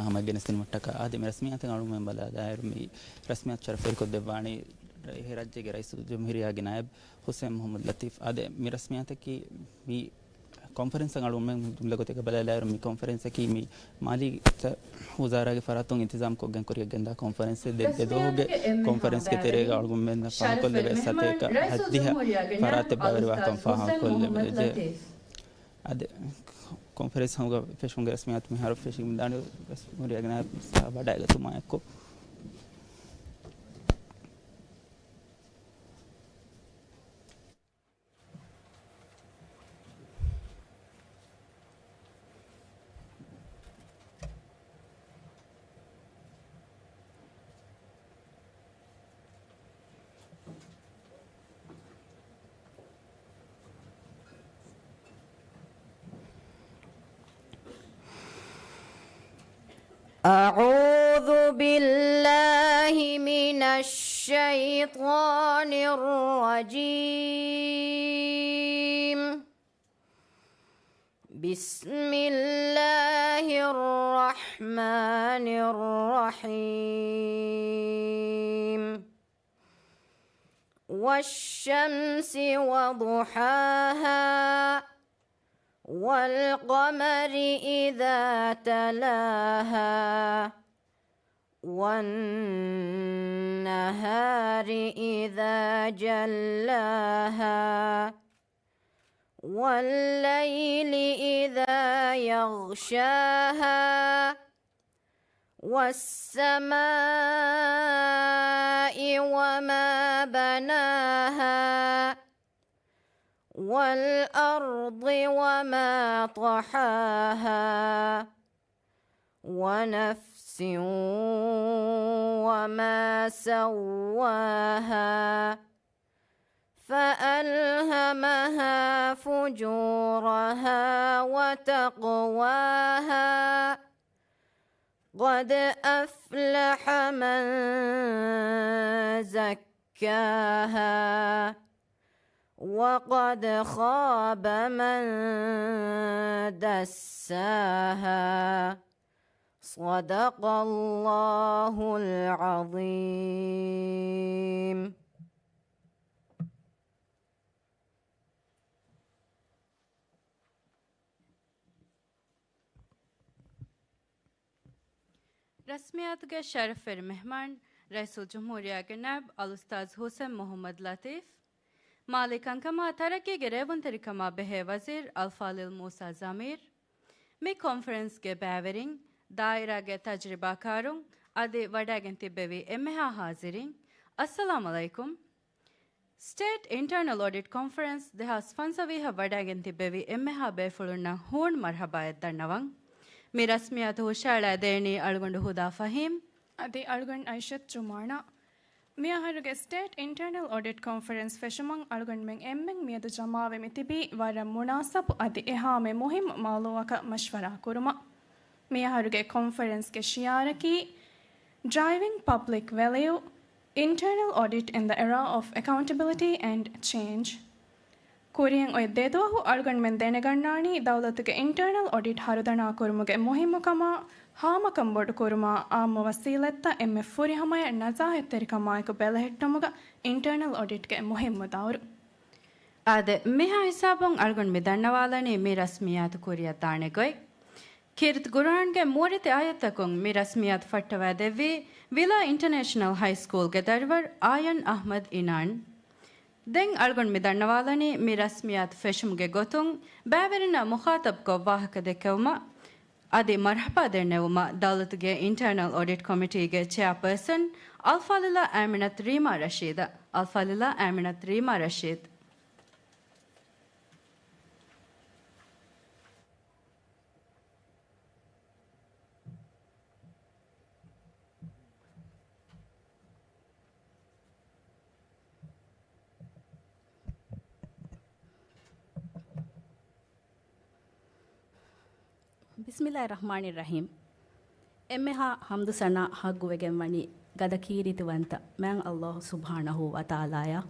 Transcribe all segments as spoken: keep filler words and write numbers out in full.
ހަމަ ގެނެސްދިނުމަށްޓަކާ އާދެ، މި ރަސްމިއްޔާތަށް އަޅުގަނޑުމެން ބަލާލާއިރު، މި ރަސްމިއްޔާތު ޝަރަފުވެރިކޮށްދެއްވާނީ އެ ރާއްޖޭގެ ރައީސުލްޖުމްހޫރިއްޔާގެ ނާއިބު ހުސެން މުހައްމަދު ލަތީފް. އާދެ، މި ރަސްމިއްޔާތަކީ މި ކޮންފަރެންސަށް އަޅުގަނޑުމެން ޖުމްލަ ގޮތެއްގަ ބަލާލާއިރު، މި ކޮންފަރެންސަކީ މި މާލީ ވުޒާރާގެ ފަރާތުން އިންތިޒާމްކޮށްގެން ކުރިއަށް ގެންދާ ކޮންފަރެންސެއް. ދެ، ދެ ދުވަހުގެ ކޮންފަރެންސްގެ ތެރޭގަ އަޅުގަނޑުމެންނަށް ފާހަގަކޮށްލެވޭ ސަތޭކަ ހަތްދިހަ ފަރާތެއް ބައިވެރިވާކަން ފާހަގަކޮށްލެވޭ. އާދެ، ކޮންފަރެންސް ހަމަގަ ފެށުމުގެ ރަސްމިއްޔާތު މިހާރު ފެށިގެންދާނެ. ރަސްމިއްޔާގެ ނާއިބު ވަޑައިގަތުމާ އެއްކޮށް، أعوذ بالله من الشيطان الرجيم. بسم الله الرحمن الرحيم. والشمس وضحاها. والقمر إذا تلاها. والنهار إذا جلاها. والليل إذا يغشاها. والسماء وما بناها. والأرض وما طحاها. ونفس وما سواها. فألهمها فجورها وتقواها. قد أفلح من زكاها. وقد خاب من دساها. صدق الله العظيم. ރަސްމިއްޔާތުގެ ޝަރަފްވެރި މެހްމާން، ރައީސުލްޖުމްހޫރިއްޔާގެ ނައިބު އަލްއުސްތާޛު ހުސެން މުހައްމަދު ލަތީފް، މާލީ ކަންކަމާ ތަރައްގީގެ ރޭވުންތެރިކަމާ ބެހޭ ވަޒީރު އަލްފާޟިލް މޫސާ ޒަމީރު، މި ކޮންފަރެންސްގެ ބައިވެރިން، ދާއިރާގެ ތަޖްރިބާކާރުން އަދި ވަޑައިގެން ތިއްބެވި އެންމެހާ ހާޒިރީން، އައްސަލާމް ޢަލައިކުމް. ސްޓޭޓް އިންޓަރނަލް އޮޑިޓް ކޮންފަރެންސް ދެހާސް ފަންސަވީހަށް ވަޑައިގެން ތިއްބެވި އެންމެހާ ބޭފުޅުންނަށް ހޫނު މަރްޙަބާއެއް ދަންނަވަން. މި ރަސްމިއްޔާތު ހުށައަޅައިދޭނީ އަޅުގަނޑު ހުދާ ފަހީމް. އަދި އަޅުގަނޑު އައިޝަތު ޒުމާނާ. މިއަހަރުގެ ސްޓޭޓް އިންޓަރނަލް އޮޑިޓް ކޮންފަރެންސް ފެށުމަށް އަޅުގަނޑުމެން އެންމެން މިއަދު ޖަމާވެމި ތިބީ ވަރަށް މުނާސަބު އަދި އެހާމެ މުހިއްމު މައުޟޫޢަކަށް މަޝްވަރާ ކުރުމަށް. މިއަހަރުގެ ކޮންފަރެންސްގެ ޝިޢާރަކީ، Driving Public Value, Internal Audit in the Era of Accountability and Change. ކުރިއަށް އޮތް ދެދުވަހު އަޅުގަނޑުމެން ދެނެގަންނާނީ ދައުލަތުގެ އިންޓަރނަލް އޮޑިޓް ހަރުދަނާ ކުރުމުގެ މުހިއްމުކަމާ، ހާމަކަން ބޮޑުކުރުމާ، އާއްމު ވަސީލަތްތައް އެންމެ ފުރިހަމަޔަށް ނަޒާހަތްތެރިކަމާއެކު ބެލެހެއްޓުމުގަ އިންޓަރނަލް އޮޑިޓްގެ މުހިއްމު ދައުރު. އާދެ، މިހާ ހިސާބުން އަޅުގަނޑު މި ދަންނަވާލަނީ މި ރަސްމިއްޔާތު ކުރިއަށް ދާނެ ގޮތް. ކީރިތި ޤުރުއާންގެ މޫރިތި އާޔަތްތަކުން މި ރަސްމިއްޔާތު ފައްޓަވައިދެއްވީ ވިލާ އިންޓަރނޭޝަނަލް ހައި ސްކޫލްގެ ދަރިވަރު އާޔަން އަޙްމަދު އިނާން. ދެން އަޅުގަނޑު މި ދަންނަވާލަނީ މި ރަސްމިއްޔާތު ފެށުމުގެ ގޮތުން ބައިވެރިންނާ މުޚާޠަބުކޮށް ވާހަކަ ދެއްކެވުމަށް އަދި މަރްޙަބާ ދެންނެވުމަށް ދައުލަތުގެ އިންޓަރނަލް އޮޑިޓް ކޮމިޓީގެ ޗެއާޕާސަން އަލްފާޟިލާ އާމިނަތު ރީމާ ރަޝީދަށް. އަލްފާޟިލާ އާމިނަތު ރީމާ ރަޝީދު. ބިސްމިﷲ ރަޙްމާނި ރަޙީމް. އެންމެހާ ޙަމްދު ސަނާ ޙައްޤުވެގެންވަނީ ގަދަ ކީރިތިވަންތަ މާތް ﷲ ސުބްޙާނަހޫ ވަތަޢާލާއަށް.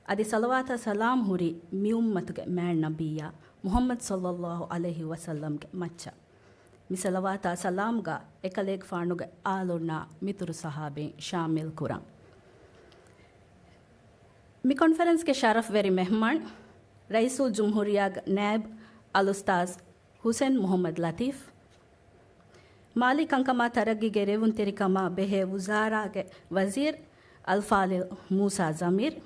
އަދި ޞަލަވާތާ ސަލާމް ހުރީ މި އުއްމަތުގެ މާތް ނަބިއްޔާ މުޙައްމަދު ޞައްލަﷲ ޢަލައިހި ވަސައްލަމްގެ މައްޗަށް. މި ޞަލަވާތާ ސަލާމްގަ އެކަލޭގެފާނުގެ އާލުންނާ މިތުރު ޞަޙާބީން ޝާމިލް ކުރަން. މި ކޮންފަރެންސްގެ ޝަރަފްވެރި މެހްމާން، ރައީސުލްޖުމްހޫރިއްޔާގެ ނައިބް އަލްއުސްތާޛް ހުސެން މުޙައްމަދު ލަތީފް، މާލީ ކަންކަމާ ތަރައްގީގެ ރޭވުންތެރިކަމާ ބެހޭ ވުޒާރާގެ ވަޒީރު އަލްފާޟިލް މޫސާ ޒަމީރު،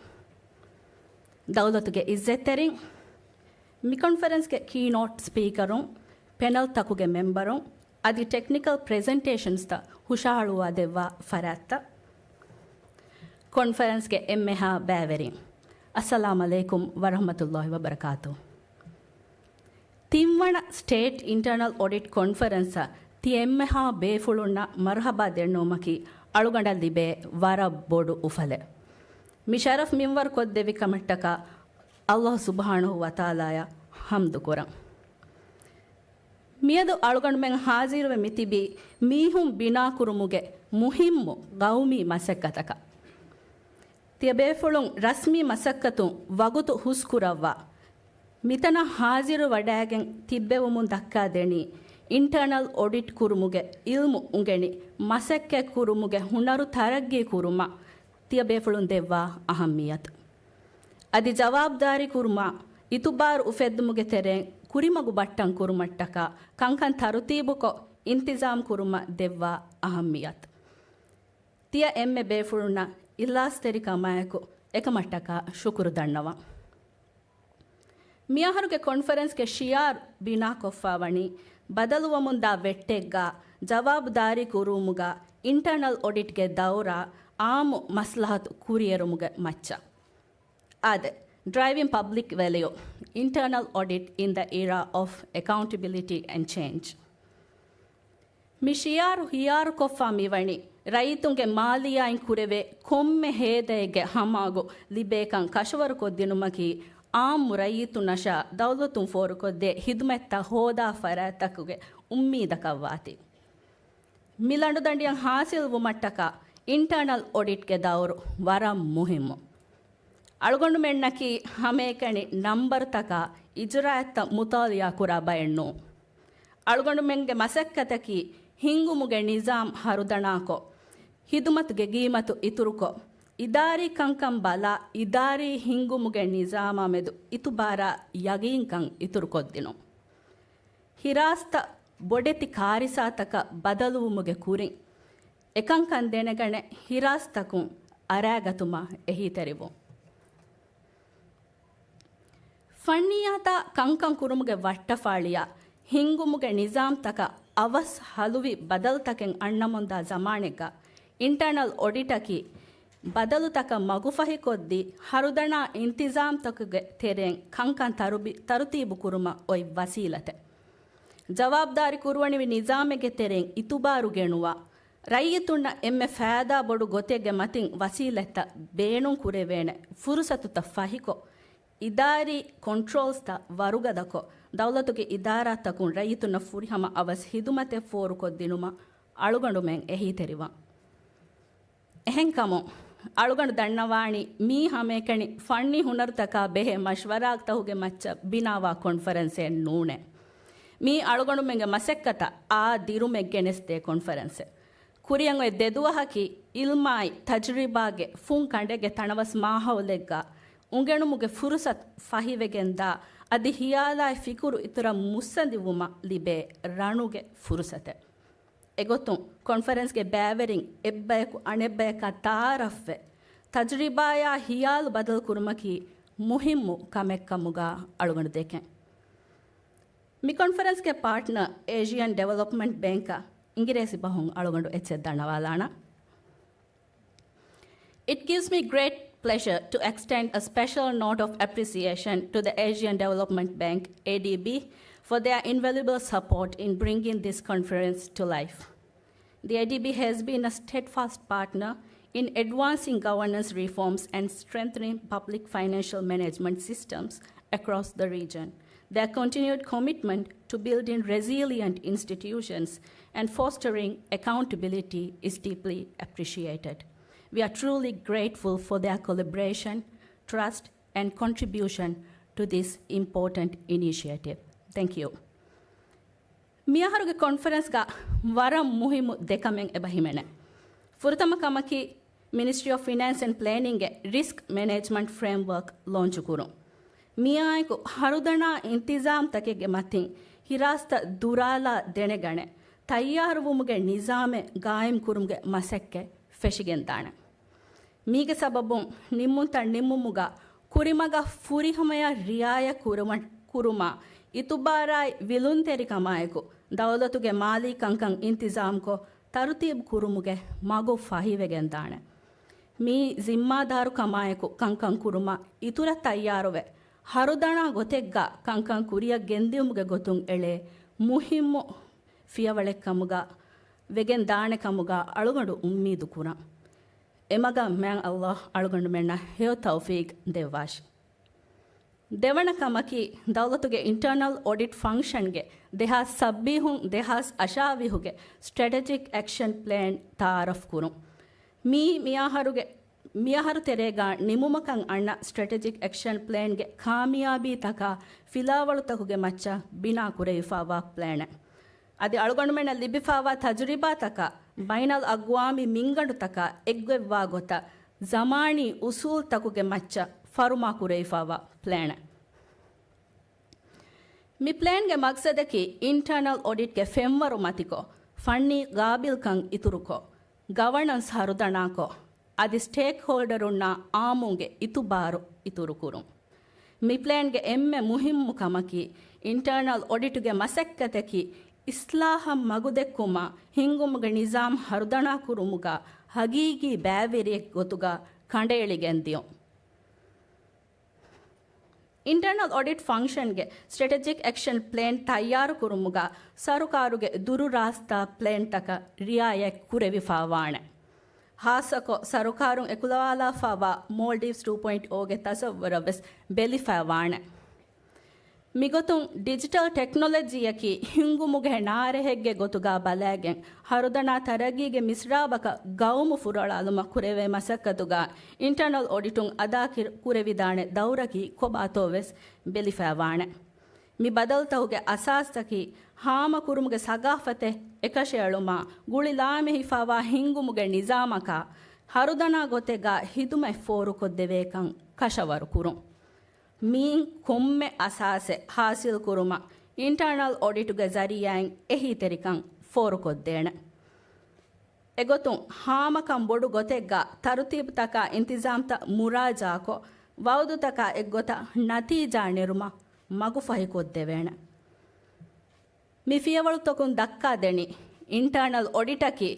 ދައުލަތުގެ އިއްޒަތްތެރިން، މި ކޮންފަރެންސްގެ ކީނޯޓް ސްޕީކަރުން، ޕެނަލްތަކުގެ މެމްބަރުން، އަދި ޓެކްނިކަލް ޕްރެޒެންޓޭޝަންސްތައް ހުށަހަޅުއްވާ ދެއްވާ ފަރާތްތައް. ކޮންފަރެންސްގެ އެންމެހާ ބައިވެރިން، އައްސަލާމް ޢަލައިކުމް ވަރަޙްމަތުﷲި ވަބަރަކާތުހު. ތިންވަނަ ސްޓޭޓް އިންޓަރނަލް އޮޑިޓް ކޮންފަރެންސަށް ތި އެންމެހާ ބޭފުޅުންނަށް މަރުޙަބާ ދެންނެވުމަކީ އަޅުގަނޑަށް ލިބޭ ވަރަށް ބޮޑު އުފަލެއް. މި ޝަރަފް މިންވަރު ކޮށްދެއްވި ކަމަށްޓަކާ ﷲ ސުބްޙާނަހޫ ވަތަޢާލާއަށް ޙަމްދު ކުރަން. މިއަދު އަޅުގަނޑުމެން ޙާޟިރުވެ މިތިބީ މީހުން ބިނާކުރުމުގެ މުހިއްމު ޤައުމީ މަސައްކަތަކަށް. ތިޔަބޭފުޅުން ރަސްމީ މަސައްކަތުން ވަގުތު ހުސްކުރައްވާ، މިތަނަށް ޙާޟިރުވަޑައިގެން ތިއްބެވުމުން ދައްކާދެނީ، އިންޓަރނަލް އޮޑިޓް ކުރުމުގެ ޢިލްމު އުނގެނި، މަސައްކަތް ކުރުމުގެ ހުނަރު ތަރައްގީ ކުރުމަށް ތިޔަބޭފުޅުން ދެއްވާ އަހައްމިޔަތު. އަދި ޖަވާބުދާރީ ކުރުމާ، އިތުބާރު އުފެއްދުމުގެ ތެރެއިން ކުރިމަގު ބައްޓަން ކުރުމަށްޓަކާ، ކަންކަން ތަރުތީބުކޮށް، އިންތިޒާމް ކުރުމަށް ދެއްވާ އަހައްމިޔަތު. ތިޔަ އެންމެ ބޭފުޅުންނަށް އިޚްލާޞްތެރިކަމާއެކު އެކަމަށްޓަކާ ޝުކުރު ދަންނަވަން. މިއަހަރުގެ ކޮންފަރެންސްގެ ޝިޢާރު ބިނާކޮށްފަވަނީ، ބަދަލުވަމުންދާ ވެއްޓެއްގާ ޖަވާބުދާރީ ކުރުވުމުގާ އިންޓަރނަލް އޮޑިޓްގެ ދައުރާ ޢާއްމު މަސްލަހަތު ކުރިއެރުމުގެ މައްޗަށް. އާދެ، Driving Public Value, Internal Audit in the Era of Accountability and Change. މި ޝިޢާރު ހިޔާރުކޮށްފާ މިވަނީ، ރައްޔިތުންގެ މާލިއްޔާއިން ކުރެވޭ ކޮންމެ ހޭދައެއްގެ ހަމައަގު ލިބޭކަން ކަށަވަރުކޮށްދިނުމަކީ، ޢާއްމު ރައްޔިތުންނަށާ ދައުލަތުން ފޯރުކޮށްދޭ ޚިދުމަތްތައް ހޯދާ ފަރާތްތަކުގެ އުއްމީދަކަށްވާތީ. މި ލަނޑުދަނޑިއަށް ޙާޞިލްވުމަށްޓަކާ، އިންޓަރނަލް އޮޑިޓްގެ ދައުރު ވަރަށް މުހިއްމު. އަޅުގަނޑުމެންނަކީ ހަމައެކަނި ނަންބަރުތަކާ އިޖުރާއަތްތައް މުޠާލަޢާ ކުރާ ބައެއް ނޫން. އަޅުގަނޑުމެންގެ މަސައްކަތަކީ ހިންގުމުގެ ނިޒާމް ހަރުދަނާކޮށް، ޚިދުމަތުގެ ގީމަތު އިތުރުކޮށް، އިދާރީ ކަންކަން ބަލާ، އިދާރީ ހިންގުމުގެ ނިޒާމާ މެދު އިތުބާރާ ޔަގީންކަން އިތުރުކޮށްދިނުން. ހިރާސްތައް ބޮޑެތި ކާރިސާތަކަށް ބަދަލުވުމުގެ ކުރިން، އެކަންކަން ދެނެގަނެ ހިރާސްތަކުން އަރާގަތުމަށް އެހީތެރިވުން. ފަންނިއްޔާތާ ކަންކަން ކުރުމުގެ ވައްޓަފާޅިއާ ހިންގުމުގެ ނިޒާމްތަކަށް އަވަސް ހަލުވި ބަދަލުތަކެއް އަންނަމުންދާ ޒަމާނެއްގަ، އިންޓަރނަލް އޮޑިޓަކީ ބަދަލުތަކަށް މަގުފަހިކޮށްދީ، ހަރުދަނާ އިންތިޒާމްތަކުގެ ތެރެއިން ކަންކަން ތަރުބި-، ތަރުތީބު ކުރުމަށް އޮތް ވަސީލަތެއް. ޖަވާބުދާރީ ކުރުވަނިވި ނިޒާމެއްގެ ތެރެއިން އިތުބާރު ގެނުވާ، ރައްޔިތުންނަށް އެންމެ ފައިދާ ބޮޑު ގޮތެއްގެ މަތިން ވަސީލަތްތައް ބޭނުން ކުރެވޭނެ ފުރުސަތުތައް ފަހިކޮށް، އިދާރީ ކޮންޓްރޯލްސްތައް ވަރުގަދަކޮށް، ދައުލަތުގެ އިދާރާތަކުން ރައްޔިތުންނަށް ފުރިހަމަ އަވަސް ޚިދުމަތެއް ފޯރުކޮށްދިނުމަށް އަޅުގަނޑުމެން އެހީތެރިވަން. އެހެންކަމުން، އަޅުގަނޑު ދަންނަވާނީ މީ ހަމައެކަނި ފަންނީ ހުނަރުތަކާ ބެހޭ މަޝްވަރާތަކުގެ މައްޗަށް ބިނާވާ ކޮންފަރެންސެއް ނޫނޭ. މީ އަޅުގަނޑުމެންގެ މަސައްކަތަށް އާ ދިރުމެއް ގެނެސްދޭ ކޮންފަރެންސެއް. ކުރިއަށް އޮތް ދެ ދުވަހަކީ އިލްމާއި ތަޖުރިބާގެ ފުން ކަނޑެއްގެ ތަނަވަސް މާހައުލެއްގަ އުނގެނުމުގެ ފުރުސަތު ފަހިވެގެންދާ، އަދި ހިޔާލާއި ފިކުރު އިތުރަށް މުއްސަނދިވުމަށް ލިބޭ ރަނުގެ ފުރުސަތެއް. އެގޮތުން، ކޮންފަރެންސްގެ ބައިވެރިން އެއްބަޔަކު އަނެއްބަޔަކާ ތައާރަފްވެ، ތަޖުރިބާޔާ ހިޔާލު ބަދަލުކުރުމަކީ މުހިއްމު ކަމެއްކަމުގަ އަޅުގަނޑު ދެކެން. މި ކޮންފަރެންސްގެ ޕާޓްނަރ އޭޝިއަން ޑިވެލޮޕްމަންޓް ބޭންކަށް އިނގިރޭސި ބަހުން އަޅުގަނޑު އެއްޗެއް ދަންނަވާލާނަން. It gives me great pleasure to extend a special note of appreciation to the Asian Development Bank, A D B, for their invaluable support in bringing this conference to life. The A D B has been a steadfast partner in advancing governance reforms and strengthening public financial management systems across the region. Their continued commitment to building resilient institutions and fostering accountability is deeply appreciated. We are truly grateful for their collaboration, trust, and contribution to this important initiative. Thank you. މިއަހަރުގެ ކޮންފަރެންސްގަ ވަރަށް މުހިއްމު ދެ ކަމެއް އެބަ ހިމެނޭ. ފުރަތަމަ ކަމަކީ، މިނިސްޓްރީ އޮފް ފިނޭންސް އެންޑް ޕްލޭނިންގގެ ރިސްކް މެނޭޖްމަންޓް ފްރޭމްވަރކް ލޯންޗުކުރުން. މިއާއެކު ހަރުދަނާ އިންތިޒާމްތަކެއްގެ މަތިން ހިރާސްތައް ދުރާލާ ދެނެގަނެ، ތައްޔާރުވުމުގެ ނިޒާމެއް ގާއިމްކުރުމުގެ މަސައްކަތް ފެށިގެންދާނެ. މީގެ ސަބަބުން ނިންމުންތައް ނިންމުމުގަ ކުރިމަގަށް ފުރިހަމަޔަށް ރިއާޔަތް ކުރުމަށް، ކުރުމާ، އިތުބާރާއި ވިލުންތެރިކަމާއެކު، ދައުލަތުގެ މާލީ ކަންކަން އިންތިޒާމްކޮށް، ތަރުތީބު ކުރުމުގެ މަގު ފަހިވެގެންދާނެ. މިއީ ޒިންމާދާރުކަމާއެކު ކަންކަން ކުރުމަށް އިތުރަށް ތައްޔާރުވެ، ހަރުދަނާ ގޮތެއްގަ ކަންކަން ކުރިއަށް ގެންދިއުމުގެ ގޮތުން އެޅޭ މުހިއްމު ފިޔަވަޅެއްކަމުގަ ވެގެން ދާނެ ކަމުގަ އަޅުގަނޑު އުއްމީދު ކުރަން. އެމަގަށް މާތް ﷲ އަޅުގަނޑުމެންނަށް ހެޔޮ ތައުފީޤް ދެއްވާށި. ދެވަނަ ކަމަކީ، ދައުލަތުގެ އިންޓަރނަލް އޮޑިޓް ފަންކްޝަންގެ ދެހާސް ސައްބީސް ދެހާސް އަށާވީހުގެ ސްޓްރެޓެޖިކް އެކްޝަން ޕްލޭން ތައާރަފް ކުރުން. މީ މިއަހަރުގެ، މިއަހަރު ތެރޭގަ ނިމުމަކަށް އަންނަ ސްޓްރެޓެޖިކް އެކްޝަން ޕްލޭންގެ ކާމިޔާބީތަކާ ފިލާވަޅުތަކުގެ މައްޗަށް ބިނާ ކުރެވިފައިވާ ޕްލޭނެއް. އަދި އަޅުގަނޑުމެންނަށް ލިބިފައިވާ ތަޖުރިބާތަކާ، ބައިނަލް އަގްވާމީ މިންގަނޑުތަކާ އެއްގޮތްވާ ގޮތަށް ޒަމާނީ އުސޫލްތަކުގެ މައްޗަށް ފަރުމާ ކުރެވިފައިވާ ޕްލޭނެއް. މި ޕްލޭންގެ މަގްސަދަކީ އިންޓަރނަލް އޮޑިޓްގެ ފެންވަރު މަތިކޮށް، ފަންނީ ގާބިލްކަން އިތުރުކޮށް، ގަވަނަންސް ހަރުދަނާކޮށް، އަދި ސްޓޭކްހޯލްޑަރުންނާ އާއްމުންގެ އިތުބާރު އިތުރުކުރުން. މި ޕްލޭންގެ އެންމެ މުހިއްމު ކަމަކީ، އިންޓަރނަލް އޮޑިޓުގެ މަސައްކަތަކީ އިސްލާހަށް މަގުދެއްކުމާ، ހިންގުމުގެ ނިޒާމް ހަރުދަނާކުރުމުގަ ހަގީގީ ބައިވެރިއެއް ގޮތުގަ ކަނޑައެޅިގެން ދިޔުން. އިންޓަރނަލް އޮޑިޓް ފަންކްޝަންގެ ސްޓްރެޓެޖިކް އެކްޝަން ޕްލޭން ތައްޔާރުކުރުމުގަ ސަރުކާރުގެ ދުރު ރާސްތާ ޕްލޭންތަކަށް ރިއާޔަތް ކުރެވިފައިވާނެ. ހާއްސަކޮށް، ސަރުކާރުން އެކުލަވާލާފައިވާ މޯލްޑިވްސް ޓޫ ޕޮއިންޓް އޯގެ ތަސައްވަރަށް ވެސް ބެލިފައިވާނެ. މިގޮތުން ޑިޖިޓަލް ޓެކްނޮލޮޖީއަކީ ހިންގުމުގެ ނާރެހެއްގެ ގޮތުގަ ބަލައިގެން، ހަރުދަނާ ތަރައްގީގެ މިސްރާބަކަށް ގައުމު ފުރޮޅާލުމަށް ކުރެވޭ މަސައްކަތުގަ އިންޓަރނަލް އޮޑިޓުން އަދާކި-، ކުރެވިދާނެ ދައުރަކީ ކޮބާތޯ ވެސް ބެލިފައިވާނެ. މި ބަދަލުތަކުގެ އަސާސްތަކީ ހާމަކުރުމުގެ ސަގާފަތެއް އެކަށައެޅުމާ، ގުޅި ލާމެހިފައިވާ ހިންގުމުގެ ނިޒާމަކާ ހަރުދަނާ ގޮތެއްގަ ހިދުމަތް ފޯރުކޮށްދެވޭކަން ކަށަވަރުކުރުން. މިއިން ކޮންމެ އަސާސެއް ހާސިލްކުރުމަށް އިންޓަރނަލް އޮޑިޓުގެ ޒަރީއާއިން އެހީތެރިކަން ފޯރުކޮށްދޭނެ. އެގޮތުން ހާމަކަން ބޮޑު ގޮތެއްގަ ތަރުތީބުތަކާ އިންތިޒާމްތައް މުރާޖާކޮށް، ވައުދުތަކާ އެއްގޮތަށް ނަތީޖާ ނެރުމަށް މަގުފަހިކޮށްދެވޭނެ. މި ފިޔަވަޅުތަކުން ދައްކާދެނީ، އިންޓަރނަލް އޮޑިޓަކީ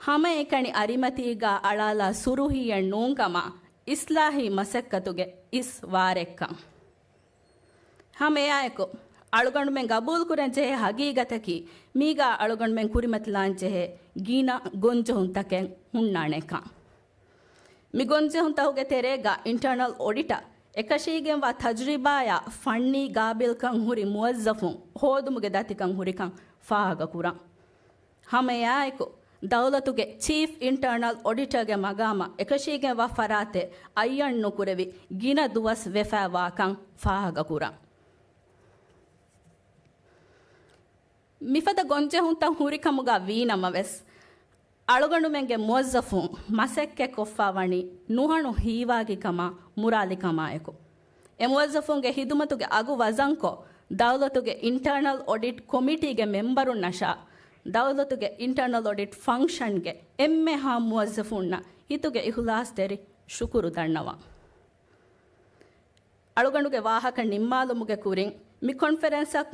ހަމައެކަނި އަރިމަތީގަ އަޅާލާ ސުރުހީއެއް ނޫންކަމާ، އިސްލާހީ މަސައްކަތުގެ އިސް ވާރެއްކަން. ހަމައެއާއެކު، އަޅުގަނޑުމެން ގަބޫލުކުރަން ޖެހޭ ހަގީގަތަކީ، މީގަ އަޅުގަނޑުމެން ކުރިމަތިލާން ޖެހޭ ގިނަ ގޮންޖެހުންތަކެއް ހުންނާނެކަން. މި ގޮންޖެހުންތަކުގެ ތެރޭގަ އިންޓަރނަލް އޮޑިޓަށް އެކަށީގެންވާ ތަޖުރިބާޔާ ފަންނީ ގާބިލްކަން ހުރި މުވައްޒަފުން ހޯދުމުގެ ދަތިކަން ހުރިކަން ފާހަގަކުރަން. ހަމައެއާއެކު، ދައުލަތުގެ ޗީފް އިންޓަރނަލް އޮޑިޓަރގެ މަގާމަށް އެކަށީގެންވާ ފަރާތެއް އައްޔަން ނުކުރެވި ގިނަ ދުވަސް ވެފައިވާކަން ފާހަގަކުރަން. މިފަދަ ގޮންޖެހުންތައް ހުރިކަމުގަ ވީނަމަވެސް، އަޅުގަނޑުމެންގެ މުވައްޒަފުން މަސައްކަތްކޮށްފައިވަނީ ނުހަނު ހީވާގިކަމާ މުރާލިކަމާއެކު. އެ މުވައްޒަފުންގެ ހިދުމަތުގެ އަގު ވަޒަންކޮށް، ދައުލަތުގެ އިންޓަރނަލް އޮޑިޓް ކޮމިޓީގެ މެމްބަރުންނަށާ، ދައުލަތުގެ އިންޓަރނަލް އޮޑިޓް ފަންކްޝަންގެ އެންމެހާ މުވައްޒަފުންނަށް ހިތުގެ އިޚްލާޞްތެރި ޝުކުރު ދަންނަވަން. އަޅުގަނޑުގެ ވާހަކަ ނިންމާލުމުގެ ކުރިން، މި ކޮންފަރެންސަށް،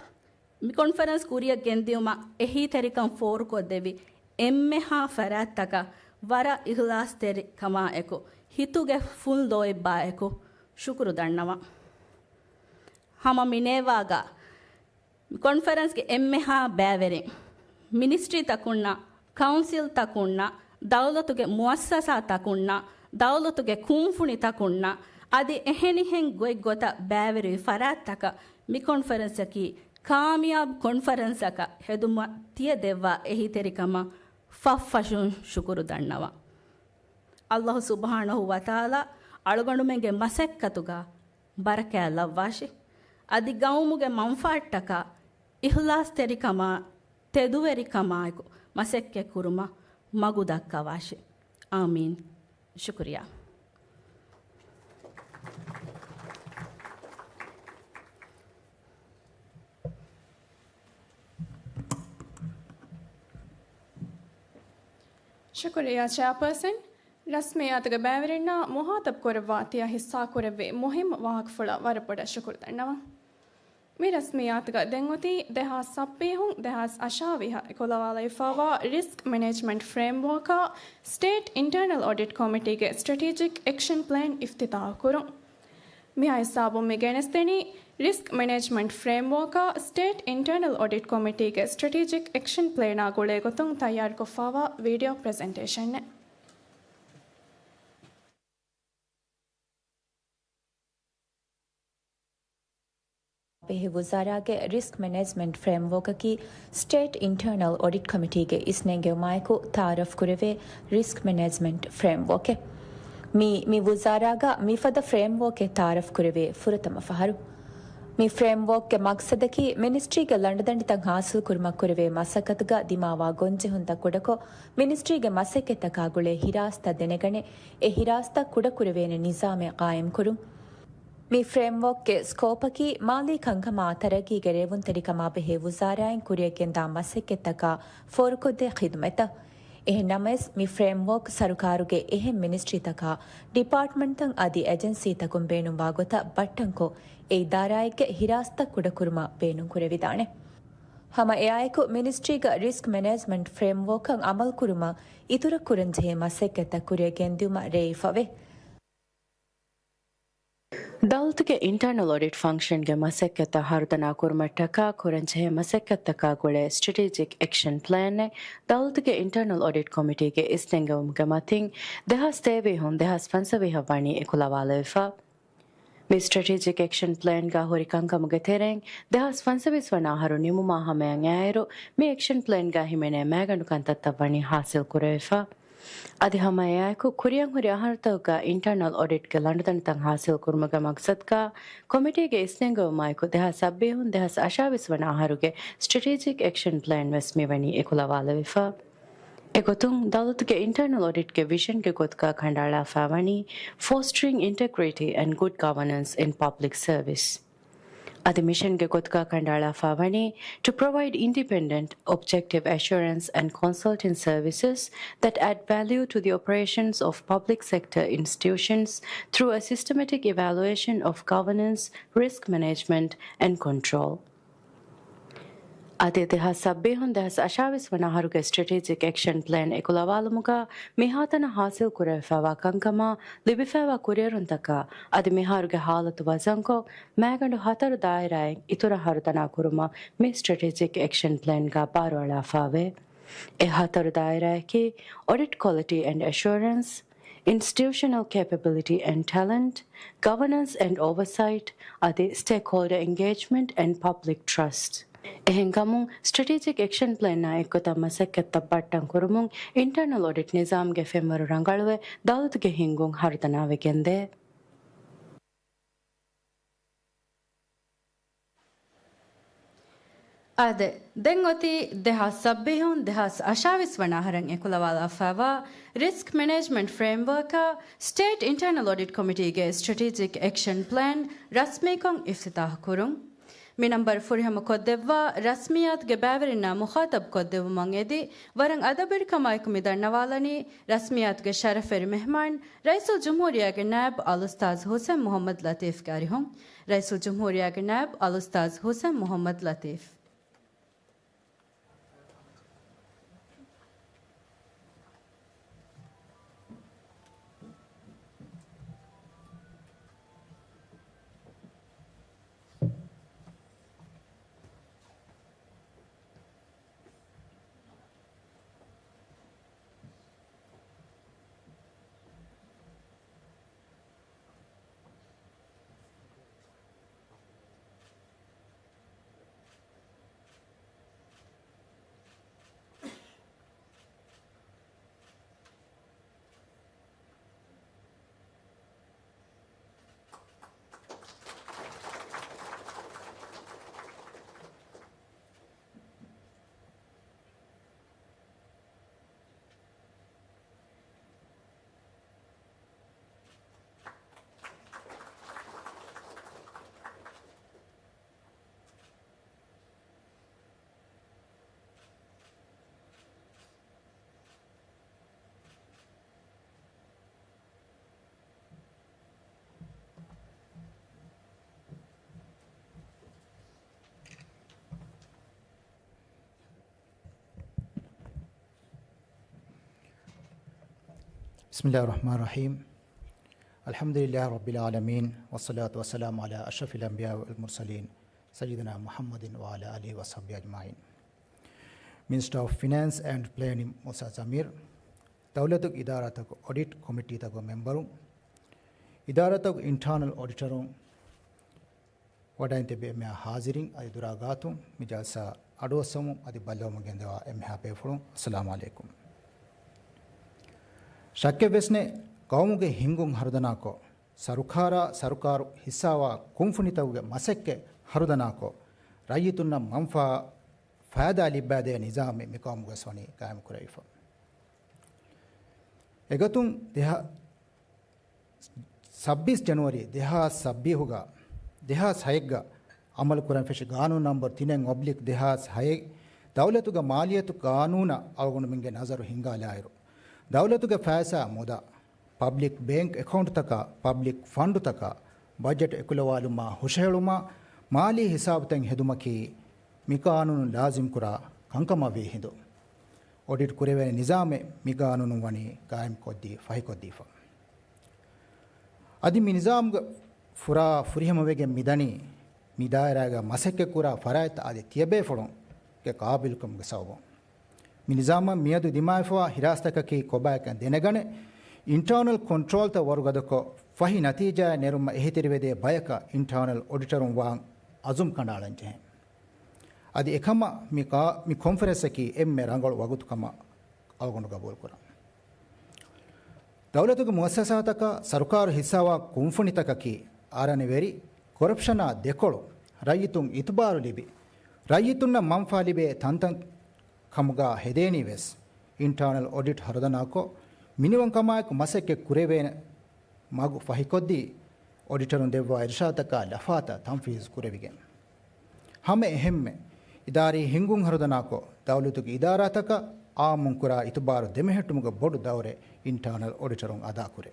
މި ކޮންފަރެންސް ކުރިއަށް ގެންދިއުމަށް އެހީތެރިކަން ފޯރުކޮށްދެއްވި އެންމެހާ ފަރާތްތަކަށް ވަރަށް އިޚްލާޞްތެރިކަމާއެކު، ހިތުގެ ފުން ލޯތްބާއެކު ޝުކުރު ދަންނަވަން. ހަމަ މިނޭވާގަ މި ކޮންފަރެންސްގެ އެންމެހާ ބައިވެރިން، މިނިސްޓްރީތަކުންނަށް، ކައުންސިލްތަކުންނަށް، ދައުލަތުގެ މުއައްސަސާތަކުންނަށް، ދައުލަތުގެ ކުންފުނިތަކުންނަށް، އަދި އެހެނިހެން ގޮތްގޮތަށް ބައިވެރިވި ފަރާތްތަކަށް މި ކޮންފަރެންސަކީ ކާމިޔާބު ކޮންފަރެންސަކަށް ހެދުމަށް ތިޔަ ދެއްވާ އެހީތެރިކަމަށް ފަށްފަށުން ޝުކުރު ދަންނަވަން. ﷲ ސުބްޙާނަހޫ ވަތަޢާލާ އަޅުގަނޑުމެންގެ މަސައްކަތުގަ ބަރަކާތް ލައްވާށި. އަދި ގައުމުގެ މަންފާއަށްޓަކާ އިޚްލާޞްތެރިކަމާ ތެދުވެރިކަމާއެކު މަސައްކަތް ކުރުމަށް މަގު ދައްކަވާށި. އާމީން. ޝުކުރިއްޔާ. ޝުކުރިއްޔާ ޗެއާޕާސަން. ރަސްމިއްޔާތުގެ ބައިވެރިންނާ މުހާތަބް ކުރައްވާ ތިޔަ ހިއްސާ ކުރެއްވި މުހިއްމު ވާހަކަފުޅަށް ވަރަށް ބޮޑަށް ޝުކުރު ދަންނަވަން. މި ރަސްމިއްޔާތުގަ ދެން އޮތީ ދެހާސް ސައްބީހުން ދެހާސް އަށާވީހަށް އެކުލަވާލައިފައިވާ ރިސްކް މެނޭޖްމަންޓް ފްރޭމްވޯކާ ސްޓޭޓް އިންޓަރނަލް އޮޑިޓް ކޮމިޓީގެ ސްޓްރެޓީޖިކް އެކްޝަން ޕްލޭން އިފްތިތާހު ކުރުން. މިހާ ހިސާބުން މި ގެނެސްދެނީ ރިސްކް މެނޭޖްމަންޓް ފްރޭމްވޯކާ ސްޓޭޓް އިންޓަރނަލް އޮޑިޓް ކޮމިޓީގެ ސްޓްރެޓީޖިކް އެކްޝަން ޕްލޭނާ ގުޅޭ ގޮތުން ތައްޔާރުކޮށްފައިވާ ވީޑިއޯ ޕްރެޒެންޓޭޝަނެއް. ބެހޭ ވުޒާރާގެ ރިސްކް މެނޭޖްމަންޓް ފްރޭމްވޯކަކީ ސްޓޭޓް އިންޓަރނަލް އޮޑިޓް ކޮމިޓީގެ އިސްނެންގެވުމާއެކު ތައާރަފް ކުރެވޭ ރިސްކް މެނޭޖްމަންޓް ފްރޭމްވޯކެއް. މީ، މި ވުޒާރާގަ މިފަދަ ފްރޭމްވޯކެއް ތައާރަފް ކުރެވޭ ފުރަތަމަ ފަހަރު. މި ފްރޭމްވޯކްގެ މަގްސަދަކީ މިނިސްޓްރީގެ ލަނޑުދަނޑިތައް ހާސިލް ކުރުމަށް ކުރެވޭ މަސައްކަތުގަ ދިމާވާ ގޮންޖެހުންތައް ކުޑަކޮށް، މިނިސްޓްރީގެ މަސައްކަތްތަކާ ގުޅޭ ހިރާސްތައް ދެނެގަނެ، އެ ހިރާސްތައް ކުޑަކުރެވޭނެ ނިޒާމެއް ޤާއިމްކުރުން. މި ފްރޭމްވޯކްގެ ސްކޯޕަކީ މާލީ ކަންކަމާ ތަރައްގީގެ ރޭވުންތެރިކަމާ ބެހޭ ވުޒާރާއިން ކުރިއަށްގެންދާ މަސައްކަތްތަކާ ފޯރުކޮށްދޭ ޚިދުމަތްތައް. އެހެން ނަމަވެސް، މި ފްރޭމްވޯކް ސަރުކާރުގެ އެހެން މިނިސްޓްރީތަކާ، ޑިޕާޓްމަންޓްތައް އަދި އެޖެންސީތަކުން ބޭނުންވާ ގޮތަށް ބައްޓަންކޮށް، އެ އިދާރާއެއްގެ ހިރާސްތައް ކުޑަކުރުމަށް ބޭނުންކުރެވިދާނެ. ހަމަ އެއާއެކު، މިނިސްޓްރީގަ ރިސްކް މެނޭޖްމަންޓް ފްރޭމްވޯކަށް އަމަލުކުރުމަށް އިތުރަށް ކުރަންޖެހޭ މަސައްކަތްތައް ކުރިއަށް ގެންދިއުމަށް ރޭވިފަވޭ. ދައުލަތުގެ އިންޓަރނަލް އޮޑިޓް ފަންކްޝަންގެ މަސައްކަތްތައް ހަރުދަނާ ކުރުމަށްޓަކާ ކުރަންޖެހޭ މަސައްކަތްތަކާ ގުޅޭ ސްޓްރެޓީޖިކް އެކްޝަން ޕްލޭނެއް ދައުލަތުގެ އިންޓަރނަލް އޮޑިޓް ކޮމިޓީގެ އިސްނެންގެވުމުގެ މަތިން ދެހާސް ތޭވީހުން ދެހާސް ފަންސަވީހަށް ވަނީ އެކުލަވާލެވިފަ. މި ސްޓްރެޓީޖިކް އެކްޝަން ޕްލޭންގަ ހުރި ކަންކަމުގެ ތެރެއިން ދެހާސް ފަންސަވީސް ވަނަ އަހަރު ނިމުމާ ހަމަޔަށް އައިއިރު، މި އެކްޝަން ޕްލޭންގަ ހިމެނޭ މައިގަނޑު ކަންތައްތައް ވަނީ ހާސިލް ކުރެވިފަ. އަދި ހަމަ އެއާއެކު، ކުރިއަށް ހުރި އަހަރުތަކުގަ އިންޓަރނަލް އޮޑިޓްގެ ލަނޑުދަނޑިތައް ހާސިލް ކުރުމުގެ މަގްސަދުގަ ކޮމިޓީގެ އިސްނެންގެވުމާއެކު، ދެހާސް ސައްބީހުން ދެހާސް އަށާވީސް ވަނަ އަހަރުގެ ސްޓްރެޓީޖިކް އެކްޝަން ޕްލޭން ވެސް މިވަނީ އެކުލަވާލެވިފަ. އެގޮތުން، ދައުލަތުގެ އިންޓަރނަލް އޮޑިޓްގެ ވިޝަންގެ ގޮތުގަ ކަނޑައަޅާފައިވަނީ، Fostering Integrity and Good Governance in Public Service. އަދި މިޝަންގެ ގޮތުގަ ކަނޑައަޅާފައިވަނީ، To provide independent, objective assurance and consulting services that add value to the operations of public sector institutions through a systematic evaluation of governance, risk management and control. އަދި ދެހާސް ސައްބީހުން ދެހާސް އަށާވީސް ވަނަ އަހަރުގެ ސްޓްރެޓީޖިކް އެކްޝަން ޕްލޭން އެކުލަވާލުމުގަ މިހާތަނަށް ހާސިލް ކުރެވިފައިވާ ކަންކަމާ ލިބިފައިވާ ކުރިއެރުންތަކާ އަދި މިހާރުގެ ހާލަތު ވަޒަންކޮށް، މައިގަނޑު ހަތަރު ދާއިރާއެއް އިތުރަށް ހަރުދަނާ ކުރުމަށް މި ސްޓްރެޓީޖިކް އެކްޝަން ޕްލޭންގަ ބާރުއަޅާފައިވޭ. އެ ހަތަރު ދާއިރާއަކީ، އޮޑިޓް ކޮލިޓީ އެންޑް އެޝުއަރެންސް، Institutional Capability and Talent, Governance and Oversight އަދި Stakeholder Engagement and Public Trust. އެހެންކަމުން، ސްޓްރެޓީޖިކް އެކްޝަން ޕްލޭނާ އެއްގޮތަށް މަސައްކަތްތައް ބައްޓަން ކުރުމުން އިންޓަރނަލް އޮޑިޓް ނިޒާމްގެ ފެންވަރު ރަނގަޅުވެ، ދައުލަތުގެ ހިންގުން ހަރުދަނާވެގެންދޭ. އާދެ، ދެން އޮތީ ދެހާސް ސައްބީހުން ދެހާސް އަށާވީސް ވަނަ އަހަރަށް އެކުލަވާލާފައިވާ ރިސްކް މެނޭޖްމަންޓް ފްރޭމްވަރކާ ސްޓޭޓް އިންޓަރނަލް އޮޑިޓް ކޮމިޓީގެ ސްޓްރެޓީޖިކް އެކްޝަން ޕްލޭން ރަސްމީކޮށް އިފްތިތާހު ކުރުން. މި ނަންބަރު ފުރިހަމަ ކޮށްދެއްވާ ރަސްމިއްޔާތުގެ ބައިވެރިންނާ މުޚާތަބް ކޮށްދެއްވުމަށް އެދި، ވަރަށް އަދަބުވެރިކަމާއެކު މި ދަންނަވާލަނީ ރަސްމިއްޔާތުގެ ޝަރަފުވެރި މެހްމާން، ރައީސުލްޖުމްހޫރިއްޔާގެ ނާއިބު އަލްއުސްތާޛު ހުސެން މުޙައްމަދު ލަތީފްގެ އަރިހުން. ރައީސުލްޖުމްހޫރިއްޔާގެ ނާއިބު އަލްއުސްތާޛު ހުސެން މުޙައްމަދު ލަތީފް. بسم الله الرحمن الرحيم. الحمد لله رب العالمين، والصلاة والسلام على أشرف الأنبياء والمرسلين، سيدنا محمد وعلى آله وصحبه أجمعين. މިނިސްޓަރ އޮފް ފިނޭންސް އެންޑް ޕްލޭނިން މޫސާ ޒަމީރު، ދައުލަތުގެ އިދާރާތަކު އޮޑިޓް ކޮމިޓީތަކުގެ މެމްބަރުން، އިދާރާތަކު އިންޓާނަލް އޮޑިޓަރުން، ވަޑައިން ތިބި އެންމެހާ ހާޒިރިން އަދި ދުރާ ގާތުން މި ޖަލްސާ އަޑުއައްސަމުން އަދި ބައްލަވަމުން ގެންދަވާ އެންމެހާ ބޭފުޅުން، އައްސަލާމު ޢަލައިކުމް. ޝައްކެއް ވެސް ނެތް، ޤައުމުގެ ހިންގުން ހަރުދަނާކޮށް، ސަރުކާރާ، ސަރުކާރު ހިއްސާވާ ކުންފުނިތަކުގެ މަސައްކަތް ހަރުދަނާކޮށް، ރައްޔިތުންނަށް މަންފާ ފައިދާ ލިއްބާދޭ ނިޒާމެއް މި ޤައުމުގަސް ވަނީ ޤާއިމް ކުރެވިފަ. އެގޮތުން ދެހާ-، ސައްބީސް ޖަނުއަރީ ދެހާސް ސައްބީހުގަ، ދެހާސް ހައެއްގަ އަމަލު ކުރަން ފެށި ގާނޫނު ނަމްބަރު ތިނެއް އޮބްލިކް ދެހާސް ހައެއް، ދައުލަތުގެ މާލިއްޔަތު ޤާނޫނަށް އަޅުގަނޑުމެންގެ ނަޒަރު ހިންގާލާއިރު، ދައުލަތުގެ ފައިސާ މުދާ، ޕަބްލިކް ބޭންކް އެކައުންޓްތަކާ، ޕަބްލިކް ފަންޑުތަކާ، ބަޖެޓް އެކުލަވާލުމާ ހުށަހެޅުމާ، މާލީ ހިސާބުތައް ހެދުމަކީ މި ޤާނޫނުން ލާޒިމްކުރާ ކަންކަމަށްވީ ހިނދު، އޮޑިޓް ކުރެވޭނެ ނިޒާމެއް މި ޤާނޫނުން ވަނީ ޤާއިމްކޮށްދީ، ފަހިކޮށްދީފަ. އަދި މި ނިޒާމްގެ ފުރާ ފުރިހަމަވެގެން މިދަނީ، މި ދާއިރާގަ މަސައްކަތްކުރާ ފަރާތްތައް އަދި ތިޔަބޭފުޅުންގެ ޤާބިލުކަމުގެ ސަބަބުން. މި ނިޒާމަށް މިއަދު ދިމާވެފަވާ ހިރާސްތަކަކީ ކޮބާކަން ދެނެގަނެ، އިންޓާނަލް ކޮންޓްރޯލްތައް ވަރުގަދަކޮށް، ފަހި ނަތީޖާއެއް ނެރުމަށް އެހީތެރިވެދޭ ބަޔަކަށް އިންޓާނަލް އޮޑިޓަރުން ވާން އަޒުމް ކަނޑައަޅަންޖެހޭ. އަދި އެކަމަށް މި ކާ-، މި ކޮންފަރެންސަކީ އެންމެ ރަނގަޅު ވަގުތުކަމަށް އަޅުގަނޑު ގަބޫލުކުރަން. ދައުލަތުގެ މުއައްސަސާތަކާ، ސަރުކާރު ހިއްސާވާ ކުންފުނިތަކަކީ އަރަނިވެރި ކޮރަޕްޝަނާ ދެކޮޅު، ރައްޔިތުން އިތުބާރު ލިބި، ރައްޔިތުންނަށް މަންފާ ލިބޭ ތަންތަން ކަމުގަ ހެދޭނީ ވެސް، އިންޓާނަލް އޮޑިޓް ހަރުދަނާކޮށް، މިނިވަންކަމާއެކު މަސައްކަތް ކުރެވޭނެ މަގު ފަހިކޮށްދީ، އޮޑިޓަރުން ދެއްވާ އިރުޝާދުތަކާ ލަފާތައް ތަންފީޒު ކުރެވިގެން. ހަމަ އެހެންމެ، އިދާރީ ހިންގުން ހަރުދަނާކޮށް، ދައުލަތުގެ އިދާރާތަކަށް އާއްމުން ކުރާ އިތުބާރު ދެމެހެއްޓުމުގެ ބޮޑު ދައުރެއް އިންޓާނަލް އޮޑިޓަރުން އަދާކުރޭ.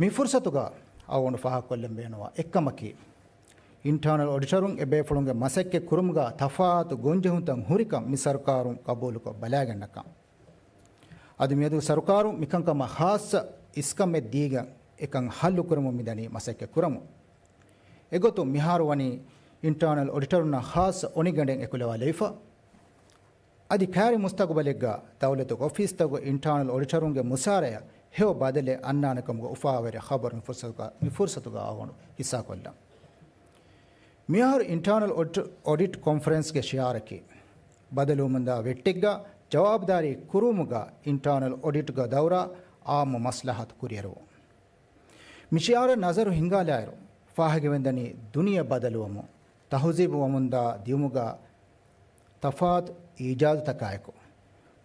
މި ފުރުސަތުގަ އަޅުގަނޑު ފާހަގަކޮށްލަން ބޭނުންވާ އެއްކަމަކީ، އިންޓާނަލް އޮޑިޓަރުން އެބޭފުޅުންގެ މަސައްކަތް ކުރުމުގަ ތަފާތު ގޮންޖެހުންތައް ހުރިކަން މި ސަރުކާރުން ޤަބޫލުކޮށް ބަލާގަންނަކަން. އަދި މިއަދު ސަރުކާރުން މިކަންކަމަށް ޚާއްޞަ އިސްކަމެއް ދީގެން އެކަން ހައްލުކުރަމުން މިދަނީ މަސައްކަތް ކުރަމުން. އެގޮތުން މިހާރު ވަނީ އިންޓާނަލް އޮޑިޓަރުންނަށް ޚާއްޞަ އޮނިގަނޑެއް އެކުލަވާލެވިފަ. އަދި ކައިރި މުސްތަގުބަލެއްގަ ދައުލަތުގެ އޮފީސްތަކުގެ އިންޓާނަލް އޮޑިޓަރުންގެ މުސާރަޔަށް ހެޔޮ ބަދަލެއް އަންނާނެކަމުގެ އުފާވެރި ޚަބަރު މި ފުރުސަތުގަ، މި ފުރުސަތުގަ އަޅުގަނޑު ހިއްސާކޮށްލަން. މިއަހަރު އިންޓާނަލް އޮޑިޓް، އޮޑިޓް ކޮންފަރެންސްގެ ޝިޢާރަކީ، ބަދަލުވުމުންދާ ވެއްޓެއްގަ ޖަވާބުދާރީ ކުރުވުމުގަ އިންޓާނަލް އޮޑިޓްގެ ދައުރާ އާއްމު މަސްލަހަތު ކުރިއެރުވުން. މި ޝިޢާރަށް ނަޒަރު ހިންގާލާއިރު، ފާހަގަވެންދަނީ ދުނިޔެ ބަދަލުވަމުން، ތަހުޒީބު ވަމުންދާ ދިއުމުގަ ތަފާތު އީޖާދުތަކާއެކު،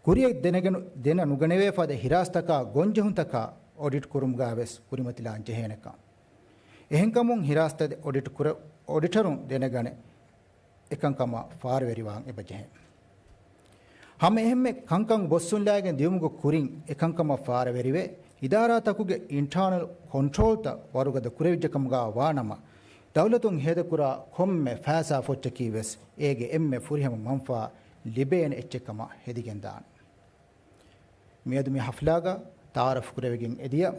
ކުރިއަށް ދެނެގެނު-، ދެނެ ނުގަނެވޭ ފަދަ ހިރާސްތަކާ ގޮންޖެހުންތަކާ އޮޑިޓް ކުރުމުގަ ވެސް ކުރިމަތިލާން ޖެހޭނެކަން. އެހެންކަމުން ހިރާސްތައް އޮޑިޓް ކުރ-، އޮޑިޓަރުން ދެނެގަނެ، އެކަންކަމަށް ފާރުވެރިވާން އެބަޖެހޭ. ހަމަ އެހެންމެ ކަންކަން ބޮއްސުންލާގެން ދިއުމުގެ ކުރިން އެކަންކަމަށް ފާރުވެރިވެ، އިދާރާތަކުގެ އިންޓާނަލް ކޮންޓްރޯލްތައް ވަރުގަދަ ކުރެވިއްޖެކަމުގަ ވާނަމަ، ދައުލަތުން ހޭދަކުރާ ކޮންމެ ފައިސާ ފޮއްޗަކީ ވެސް އޭގެ އެންމެ ފުރިހަމަ މަންފާ ލިބޭނެ އެއްޗެއްކަމަށް ހެދިގެންދާނެ. މިއަދު މި ހަފްލާގަ ތައާރަފް ކުރެވިގެން އެދިޔަ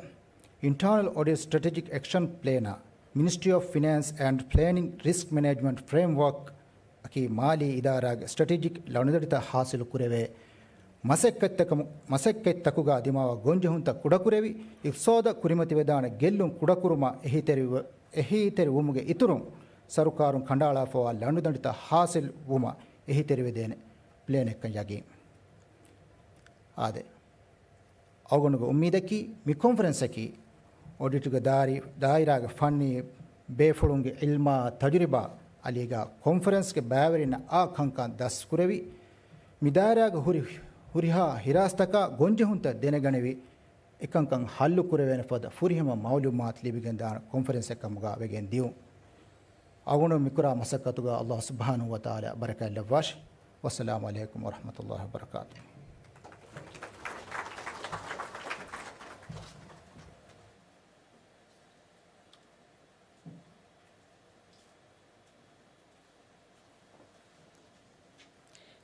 އިންޓާނަލް އޮޑިޓް ސްޓްރެޓެޖިކް އެކްޝަން ޕްލޭނާ މިނިސްޓްރީ އޮފް ފިނޭންސް އެންޑް ޕްލޭނިން ރިސްކް މެނޭޖްމަންޓް ފްރޭމްވޯކް އަކީ މާލީ އިދާރާގެ ސްޓްރެޓެޖިކް ލަނޑުދަނޑިތައް ހާސިލު ކުރެވޭ މަސައްކަތްތަކަމު-، މަސައްކަތްތަކުގަ ދިމާވާ ގޮންޖެހުންތައް ކުޑަކުރެވި، އިޤްތިޞާދަށް ކުރިމަތިވެދާނެ ގެއްލުން ކުޑަކުރުމަށް އެހީތެރިވު-، އެހީތެރިވުމުގެ އިތުރުން، ސަރުކާރުން ކަނޑައަޅާފަވާ ލަނޑުދަނޑިތައް ހާސިލް ވުމަށް އެހީތެރިވެދޭނެ ޕްލޭނެއްކަން ޔަގީން. އާދެ. އަޅުގަނޑުގެ އުއްމީދަކީ، މި ކޮންފަރެންސަކީ، އޮޑިޓުގެ ދާއިރާގެ ފަންނީ ބޭފުޅުންގެ ޢިލްމާ ތަޖުރިބާ އަލީގަ ކޮންފަރެންސްގެ ބައިވެރިންނަށް އާ ކަންކަން ދަސްކުރެވި، މި ދާއިރާގެ ހުރި-، ހުރިހާ ހިރާސްތަކާ ގޮންޖެހުންތައް ދެނެގަނެވި، އެކަންކަން ހައްލު ކުރެވޭނެ ފަދަ ފުރިހަމަ މަޢުލޫމާތު ލިބިގެންދާނެ ކޮންފަރެންސެއް ކަމުގަ ވެގެން ދިޔުން. އަޅުގަނޑު މިކުރާ މަސައްކަތުގަ ﷲ ސުބްޙާނަހޫ ވަތަޢާލާ ބަރަކާތް ލައްވާށި. ވައްސަލާމު ޢަލައިކުމް ވަރަޙްމަތުﷲ ވަބަރަކާތުހު.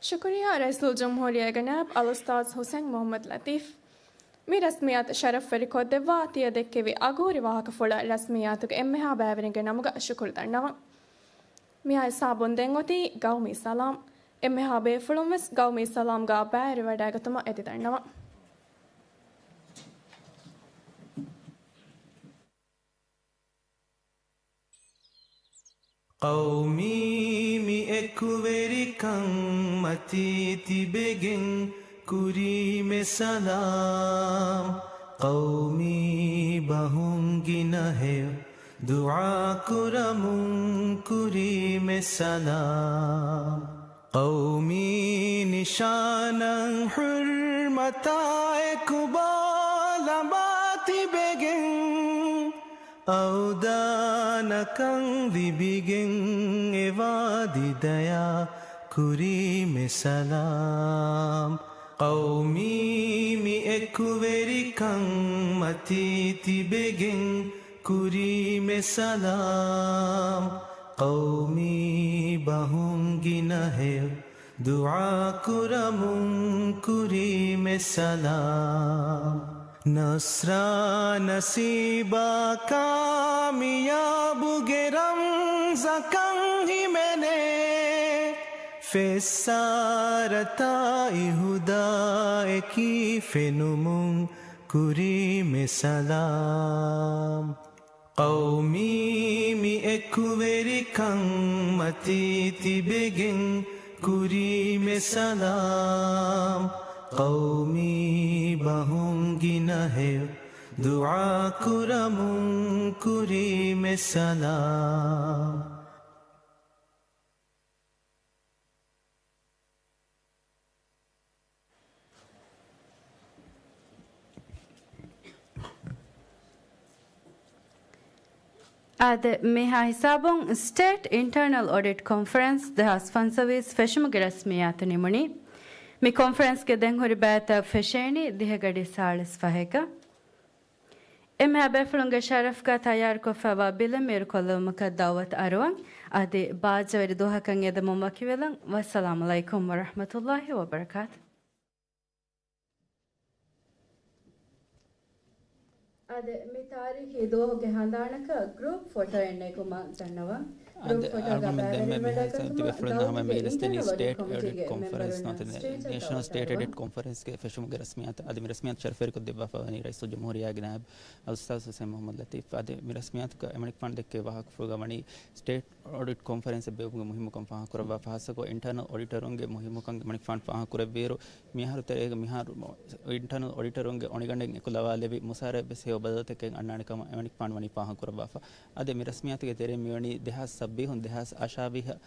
ޝުކުރިއްޔާ ރައީސުލްޖުމްހޫރިއްޔާގެ ނާއިބް އަލްއުސްތާޛް ޙުސައިން މުޙައްމަދު ލަތީފް. މި ރަސްމިއްޔާތު ޝަރަފްވެރިކޮށްދެއްވާ ތިޔަ ދެއްކެވި އަގުހުރި ވާހަކަފުޅަށް ރަސްމިއްޔާތުގެ އެންމެހާ ބައިވެރިންގެ ނަމުގަ ޝުކުރު ދަންނަވަން. މިހާ ހިސާބުން ދެން އޮތީ ގައުމީ ސަލާމް. އެންމެހާ ބޭފުޅުން ވެސް ގައުމީ ސަލާމްގަ ބައިވެރިވަޑައިގަތުމަށް އެދި ދަންނަވަން. ޤައުމީ މި އެކުވެރިކަން މަތީ ތިބެގެން ކުރީމެ ސަލާމް. ޤައުމީ ބަހުން ގިނަ ހެޔޮ ދުޢާ ކުރަމުން ކުރީމެ ސަލާމް. ޤައުމީ ނިޝާނަށް ޙުރްމަތާ އެކު ބޯ ލަނބާ ތިބެގެން، އަވްދާނަކަން ލިބިގެން އެ ވާދި ދަޔާ ކުރީމެ ސަލާމް. ޤައުމީ މި އެކުވެރިކަން މަތީ ތިބެގެން ކުރީމެ ސަލާމް. ޤައުމީ ބަހުން ގިނަ ހެޔޮ ދުޢާ ކުރަމުން ކުރީމެ ސަލާމް. ނަޞްރާ ނަސީބާ ކާމިޔާބުގެ ރަމްޒަކަން ހިމެނޭ، ފެއްސާރަތާއި ހުދާއެކީ ފެނުމުން ކުރީމެ ސަލާމް. ޤައުމީ މި އެކުވެރިކަން މަތީ ތިބެގެން ކުރީމެ ސަލާމް. ޤައުމީ ބަހުން ގިނަ ހެޔޮ ދުޢާ ކުރަމުން ކުރީމެ ސަލާމް. އާދެ، މިހާ ހިސާބުން ސްޓޭޓް އިންޓަރނަލް އޮޑިޓް ކޮންފަރެންސް ދެހާސް ފަންސަވީސް ފެށުމުގެ ރަސްމިއްޔާތު ނިމުނީ. މި ކޮންފަރެންސްގެ ދެންހުރި ބައިތައް ފެށޭނީ ދިހަ ގަޑި ސާޅީސް ފަހެއްގަ. އެންމެހާ ބޭފުޅުންގެ ޝަރަފްގަ ތައްޔާރުކޮށްފައިވާ ބިލެއް މީރުކޮށްލެވުމަކަށް ދަޢުވަތު އަރުވަން. އަދި ބާއްޖަވެރި ދުވަހަކަށް އެދެމުން ވަކިވެލަން. ވައްސަލާމް ޢަލައިކުމް ވަރަޙްމަތުﷲ ވަބަރަކާތު. އާދެ، މި ތާރީޚީ ދުވަހުގެ ހަނދާނަކަށް ގްރޫޕް ފޮޓޯއެއް ނެގުމަށް ދަންނަވަން. އަދި އަޅުގަނޑުމެން ދެންމެ މިހާ ހިސާބުން ތިބޭފުޅުންނާ ހަމަ މި ލިސްޓަނީ ސްޓޭޓް އޮޑިޓް ކޮންފަރެންސް ނުވަތަ ނޭޝަނަލް ސްޓޭޓް އޮޑިޓް ކޮންފަރެންސްގެ ފެށުމުގެ ރަސްމިއްޔާތު. އަދި މި ރަސްމިއްޔާތު ޝަރަފްވެރިކޮށްދެއްވާފަ ވަނީ ރައީސުލްޖުމްހޫރިއްޔާގެ ނާއިބު އަލްއުސްތާޛު ޙުސައިން މުޙައްމަދު ލަތީފް. އަދި މި ރަސްމިއްޔާތުގަ އެމަނިކުފާނު ދެއްކެވި ވާހަކަފުޅުގަ ވަނީ ސްޓޭޓް އޮޑިޓް ކޮންފަރެންސެއް ބޭއްވުމުގެ މުހިއްމުކަން ފާހަގަކުރައްވާފަ. ހާއްސަކޮށް އިންޓަރނަލް އޮޑިޓަރުންގެ މުހިއްމުކަން އެމަނިކުފާނު ފާހަގަކުރެއްވިއިރު، މިއަހަރު ތެރޭގަ މިހާރު އިންޓަރނަލް އޮޑިޓަރުންގެ އޮނިގަނޑެއް އެކުލަވާލެވި މުސާރައެއް ވެސް ހެޔޮ ބަދަލުތަކެއް އަންނާނެ ކަމަށް އެމަނިކުފާނު ވަނީ ފާހަގަކުރައްވާފަ. އަދި މި ރަސްމިއްޔާތުގެ ތެރެއިން މިވަނީ ދެހާސް ސައްބީސް ދެހާސް އަށާވީހަށް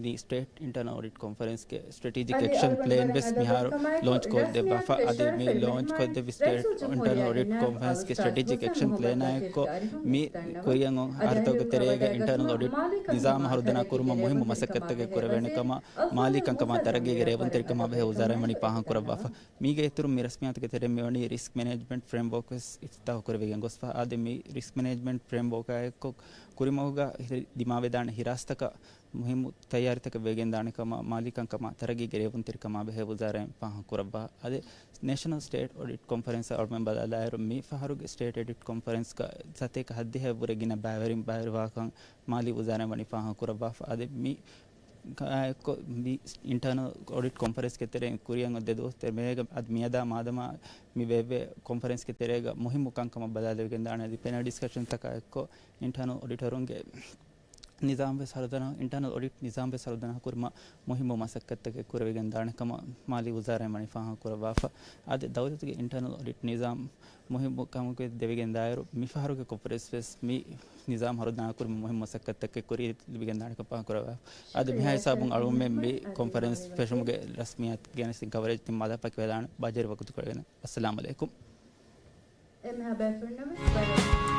މި ސްޓޭޓް އިންޓަރނަލް އޮޑިޓް ކޮންފަރެންސްގެ ސްޓްރެޓެޖިކް އެކްޝަން ޕްލޭން ވެސް މިހާރު ލޯންޗް ކޮށްދެއްވާފަ. އަދި މި ލޯންޗް ކޮށްދެއްވި ސްޓޭޓް އިންޓަރނަލް އޮޑިޓް ކޮންފަރެންސްގެ ސްޓްރެޓެޖިކް އެކްޝަން ޕްލޭނާ އެއްކޮށް، މި ކުރިއަށް އޮތް އަހަރުތަކުގެ ތެރޭގަ އިންޓަރނަލް އޮޑިޓް ނިޒާމް ހަރުދަނާ ކުރުމަށް މުހިއްމު މަސައްކަތްތަކެއް ކުރެވޭނެ ކަމަށް، މާލީ ކަންކަމާ ތަރައްގީގެ ރޭވުންތެރިކަމާ ބެހޭ ވުޒާރާއިން ވަނީ ފާހަގަކުރައްވާފަ. މީގެ އިތުރުން މި ރަސްމިއްޔާތުގެ ތެރެއިން މިވަނީ ރިސްކް މެނޭޖްމަންޓް ފްރޭމްވޯކް ވެސް އިފްތިތާޙު ކުރެވިގެން ގޮސްފަ. އާދެ، މި ރިސްކް މެނޭޖްމަންޓް ފްރޭމްވޯކާ އެއްކޮށް، ކުރިމަގުގަ ދިމާވެދާނެ ހިރާސްތަކަށް މުހިއްމު ތައްޔާރީތަކެއް ވެގެންދާނެ ކަމަށް، މާލީ ކަންކަމާ ތަރައްގީގެ ރޭވުންތެރިކަމާ ބެހޭ ވުޒާރާއިން ފާހަގަކުރައްވާ. އަދި، ނޭޝަނަލް ސްޓޭޓް އޮޑިޓް ކޮންފަރެންސަށް އަޅުމެން ބަލާލާއިރު، މި ފަހަރުގެ ސްޓޭޓް އޮޑިޓް ކޮންފަރެންސްގަ ސަތޭކަ ހައްދިހައެއްވުރެ ގިނަ ބައިވެރިން ބައިވެރިވާކަން މާލީ ވުޒާރާއިން ވަނީ ފާހަގަކުރައްވާފަ. އަދި މި އާއެއްކޮށް، މި އިންޓަރނަލް އޮޑިޓް ކޮންފަރެންސްގެ ތެރެއިން ކުރިއަށް އޮތް ދެ ދުވަސް ތެރޭގަ އަދި މިއަދާ މާދަމާ މި ބޭއްވޭ ކޮންފަރެންސްގެ ތެރޭގަ މުހިއްމު ކަންކަމަށް ބަލާލެވިގެންދާނެ. އަދި ޕެނަލް ޑިސްކަޝަންތަކާ އެއްކޮށް، އިންޓަރނަލް އޮޑިޓަރުންގެ ނިޒާމް ވެސް ހަރުދަނާ، އިންޓަރނަލް އޮޑިޓް ނިޒާމް ވެސް ހަރުދަނާ ކުރުމަށް މުހިއްމު މަސައްކަތްތަކެއް ކުރެވިގެން ދާނެ ކަމަށް މާލީ ވުޒާރާއިން ވަނީ ފާހަގަކުރައްވާފަ. އަދި ދައުލަތުގެ އިންޓަރނަލް އޮޑިޓް ނިޒާމް މުހިއްމު ކަމުގެ ދެވިގެން ދާއިރު، މި ފަހަރުގެ ކޮންފަރެންސް ވެސް މި ނިޒާމް ހަރުދަނާ ކުރުމަށް މުހިއްމު މަސައްކަތްތަކެއް ކުރިއަށް ލިބިގެން ދާނެ ކަމަށް ފާހަގަކުރައްވާފަ. އަދި މިހާ ހިސާބުން އަޅުގަނޑުމެން މި ކޮންފަރެންސް ފެށުމުގެ ރަސްމިއްޔާތު ގެނެސްދިން ކަވަރޭޖް ތިން މާލަ ފަކިވެލާނެ. ބާއްޖަވެރި ވަގުތުކޮޅެއް. އައްސަލާމު ޢަލައިކުމް. އެންމެހާ ބޭފުޅުންނަށް ވެސް ބައިވެރި.